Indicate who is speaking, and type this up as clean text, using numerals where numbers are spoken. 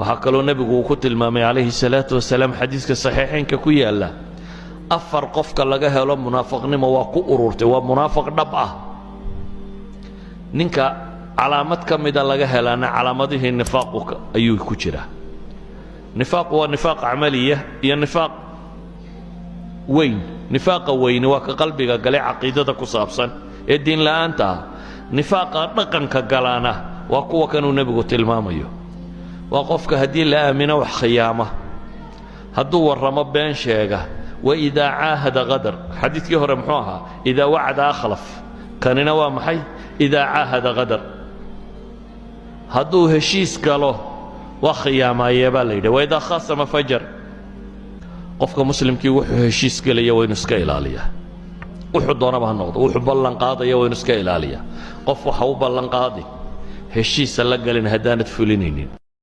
Speaker 1: Waxaa kaloo nebigu uu ku tilmaamay calayhi salaatu wasalaam xadiiska saxiixaynka ku yaalla, afar qofka laga helo munaafiqnimo waa ku ururtay, waa munaafiq dhab ah. Ninka calaamad ka mida laga helaana calaamadihii nifaaqu ayuu ku jiraa. Nifaaqu waa nifaaq camaliya iyo nifaaq weyn. Nifaaqa weyni waa ka qalbiga gale, caqiidada ku saabsan ee diin la'aanta ah. Nifaaqa dhaqanka galaana waa kuwa kanuu nebigu tilmaamayo. Waa qofka haddii la aamino wax khiyaama, hadduu warramo been sheega, wa idaa caahada qadar. Xadiidkii hore muxuu ahaa? Idaa wacada akhlaf. Kanina waa maxay? Idaa caahada qadar, hadduu heshiis galo waa khiyaamaayee baa la yidhi. Wa idaa khaasama fajar. Qofka muslimkii wuxuu heshiis gelaya waa inu iska ilaaliyaa, wuxuu doonaba ha noqdo. Wuxuu ballan qaadaya waa inu iska ilaaliyaa. Qof waxa u ballan qaadi, heshiisa la galin haddaanad fulinaynin.